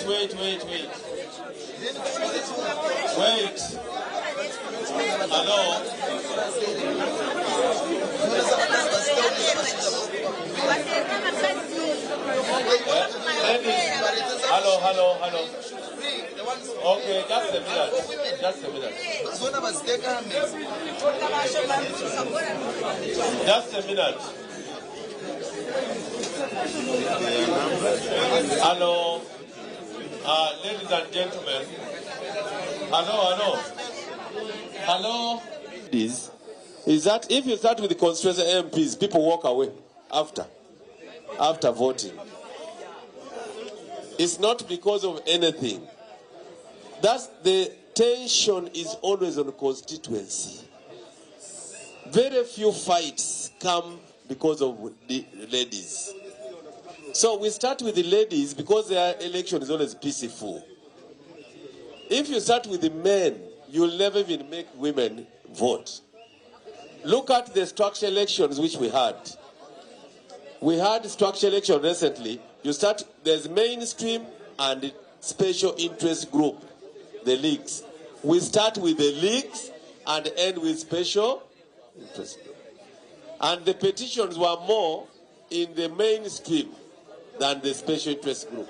Wait, wait, wait, wait. Wait. Hello. Ladies. Hello, hello, hello. Okay, just a minute. Just a minute. Just a minute. Hello. Ladies and gentlemen. Hello, hello. Hello. Is, is that if you start with the constituency MPs, people walk away after voting. It's not because of anything. That's the tension is always on constituency. Very few fights come because of the ladies. So we start with the ladies because their election is always peaceful. If you start with the men, you'll never even make women vote. Look at the structure elections which we had. We had structure election recently. You start, there's mainstream and special interest group, the leagues. We start with the leagues and end with special interest group. And the petitions were more in the mainstream than the special interest group.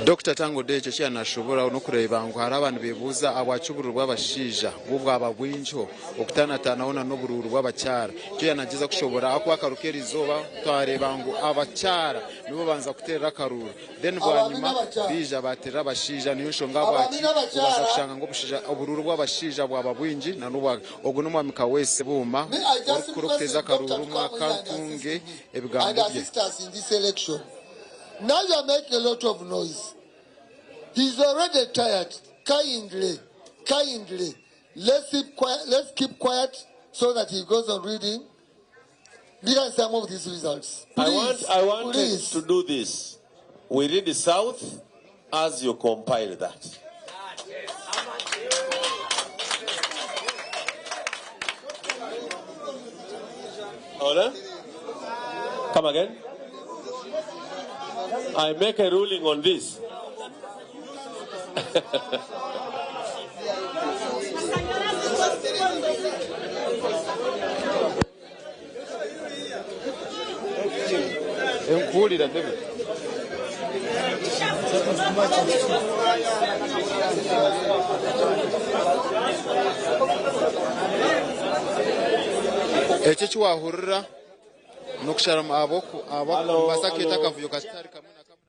Dokita Tangode ekyo kiyanashobora n'okureeba ngu hariho abantu bebuuza ahabwaki oburuuru bw'abashaija bwo bwaba bwingiho okutanatanaho na n'oburuuru bw'abakyara. Ekyo yanagyeza kushobora ahakuba akaruuru k'erizooba twareeba ngu abakyara nibo babanza kuteerera akaruuru then Abaami bwanyima n'abakyara. baija bateerera abashaija niyo nshonga Abaami ahabwaki n'abakyara. obaasa kushanga ngu oburuuru bw'abashaija bwaba bwingi na n'obwa ogu n'omwami Kaweesi Buuma Me, I just orikukura okuteeza requested Dr. akaruuru Tukamuhire omwaka and ntunge assist me ebigambo and bye. assist us in this election. Now you are making a lot of noise. He's already tired. Kindly, kindly, let's keep quiet, let's keep quiet so that he goes on reading. Read out some of these results. I want, Please, I wanted please. to do this. We read the South as you compile that. Order? Come again? I make a ruling on this. Nkuwulira David. Ekyo eki waahurira n'okusharamu ahabw'okubaasa kweta akavuyo katari kamwe na kamwe.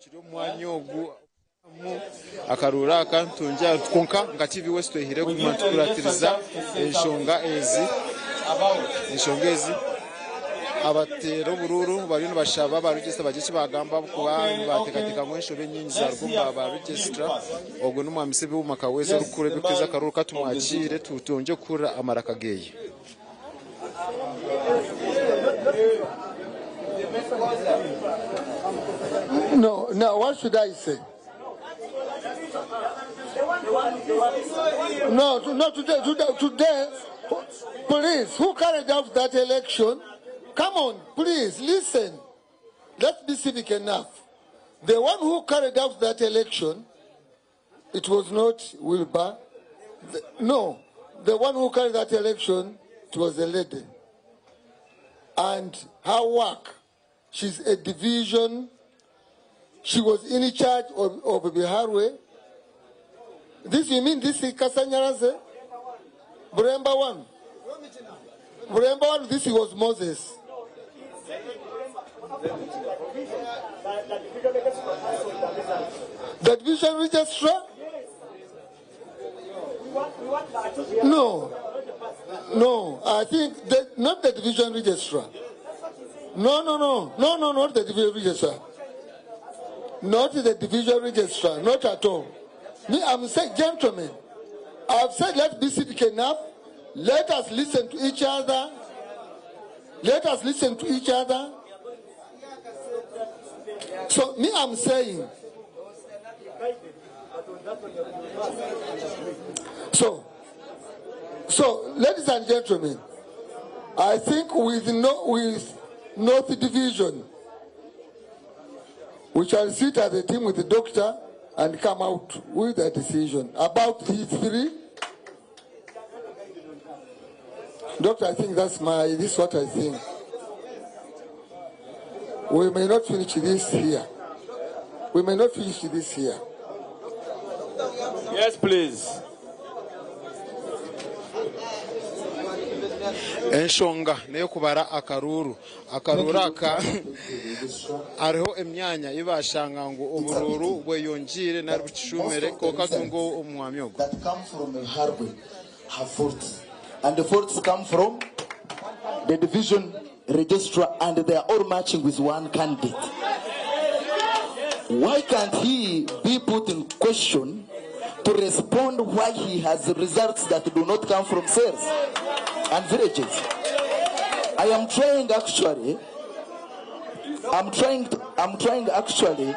Kiri omu mwanya ogu akaruuru aka nitwongyera kwonka nka TV West twehire kuguma nitukuratiriza enshonga ezi enshonga ezi abateera oburuuru bariyo nibashaba ba regisita bagire eki bagamba ahabw'okuba nibateekateeka ngu enshobe nyingi zaruga omu ba regisita. Ogwo n'omwami Ssebiwuma Kaweesi orikukora eby'okuteeza akaruuru katumwakiire twongye kuhurira amaraka geeye. No, now what should I say? No, no, today, today, today, please, who carried out that election? Come on, please, listen. Let's be civic enough. The one who carried out that election, it was not Wilbur. No, the one who carried that election, it was a lady. And her work, she's a division, she was in charge of Biharwe. This, you mean this is Kasanyaraze? Buremba 1. Buremba 1, this was Moses. The division registrar? No. No, I think the, not the division registrar. No, no, no. No, no, not the division registrar. Not the division registrar, not at all. Me, I'm saying, gentlemen, I've said let's be civic enough. Let us listen to each other. Let us listen to each other. So me, I'm saying, so, so ladies and gentlemen, I think with no, with North Division, we shall sit as a team with the doctor and come out with a decision about these three. Doctor, I think that's my, this is what I think. We may not finish this here. We may not finish this here. Yes, please. Enshonga n'ey'okubara akaruuru. Akaruuru aka hariho emyanya ei baashanga ngu oburuuru bweyongyeire nari bukishuumire kwonka tunga omwanya ogu. that come from Harwe have faults. And the faults come from the division registrar and they are all matching with one candidate. Why can't he be put in question to respond why he has results that do not come from cells and villages? I am trying actually, I'm trying, to, I'm trying actually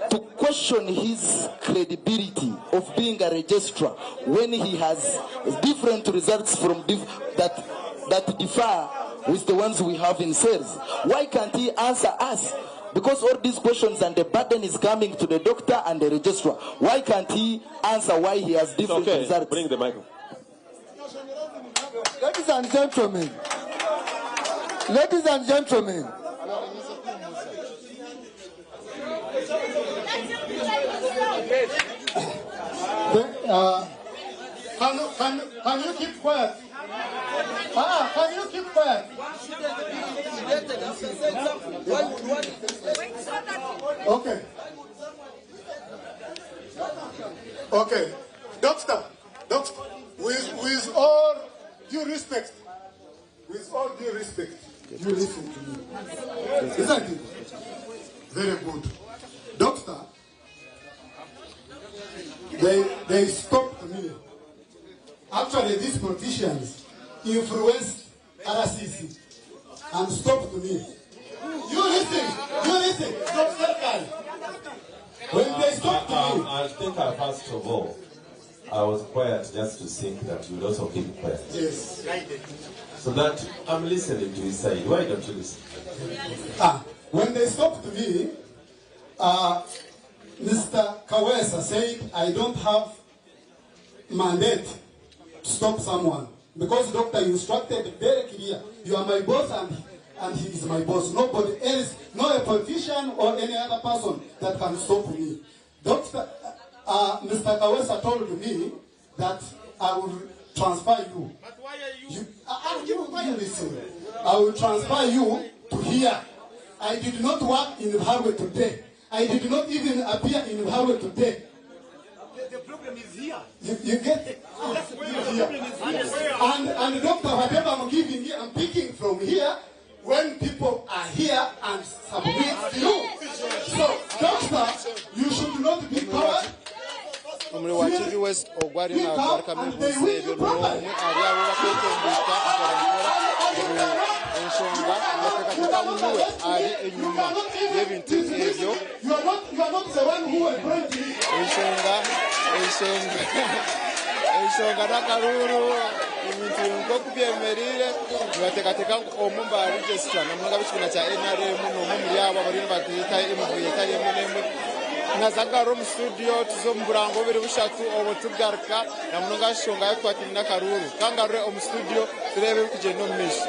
to question his credibility of being a registrar when he has different results from dif- that that differ with the ones we have in sales. Why can't he answer us? Because all these questions and the burden is coming to the doctor and the registrar. Why can't he answer why he has It's different okay. results? Bring the microphone. Ladies and gentlemen, ladies and gentlemen, Can, can, can you keep quiet? Ah, can you keep quiet? Okay. Okay. Doctor, doctor, with, with all due respect, with all due respect, you listen to me. Isn't it? Very good. Doctor, they, they stopped me. Actually, these politicians influenced RCC and stopped me. You listen, you listen, Dr. Kai. When they stopped me, I think I, first of all, I was quiet just to think that you would also keep quiet. yes. So that I'm listening to his side. Why don't you listen? Ah, when they stopped me, Mr. Kawesa said, I don't have mandate to stop someone. Because doctor instructed very clear, you are my boss and, and he is my boss. Nobody else, not a politician or any other person that can stop me. Doctor, Mr. Kawesa told me that I will transfer you. But why are you? You, you, you listen. I will transfer you to here. I did not work in Harwe today. I did not even appear in Harwe today. The problem is here. You, you get it? Here. And, and doctor, whatever I'm giving you, I'm picking from here when people are here and submit to you. So, doctor, you should not be coward. Omuri wa TV West ogwo ariyo naagarukamu ebibuuzo ebyo n'omwe ahari abo abakwetomboita nkorankora ngu enshonga nibateekateeka ngu niwe ari enyima y'ebintu ebyo. You are not, you are not the one who employed me. Enshonga enshonga enshonga n'akaruuru ebintu nk'oku byemereire nibateekateeka ngu omwe omu ba registra na munonga ab'ekibiina kya NRM n'omwe omuri abo abariyo nibateeta emivuyo etari emwe n'emwe. Naza kugarura omu studio tuze omu burango bubiri bushatu obwo tugaruka na munonga aha nshonga y'ebikwatiraine n'akaruuru. Kangarure omu studio tureebe ebirikugyenda omu maisho.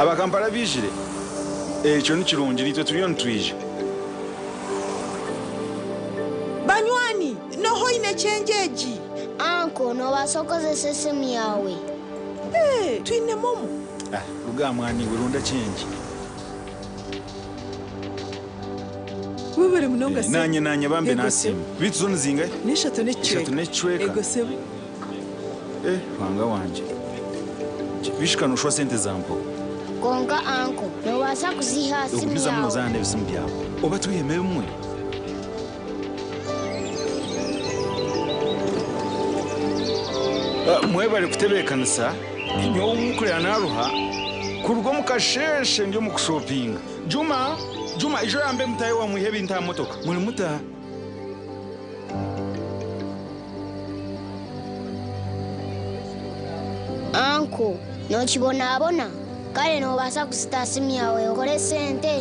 Abakampala biijire ekyo ni kirungi naitwe turiyo nitwija. Banywani, noha oine kyenje egi? Anko, noobaasa kukozesa esimu yaawe. Ee, twine momo. Ah, ruga aha mwana iwe ronda kyengi. Webare munonga sebo. Nanye nanye bambe Ego nasiima. sebo. Bitu zo nizingahi? N'eshatu n'ekicweka. Eshatu n'ekicweka. Ego sebo. Eh, Ruhanga wangye. Bishika noshwa sente zampo. Kwonka anko, noobaasa kuziiha aha simu Ogumizamu yaawe. nozaana n'ebisimu byawe. Oba twihemu ebimwe. Ah, Mwebare kutebeekanisa. Nyowe omukurira naruha kuruga omu kasheeshe ndi omu kushopinga. Juma, Juma ijo yambe mutahe wamwiha ebintu aha motoka. Muri muta? Anko, nookibonabona? Kare noobaasa kuzita aha simu yaawe okore sente.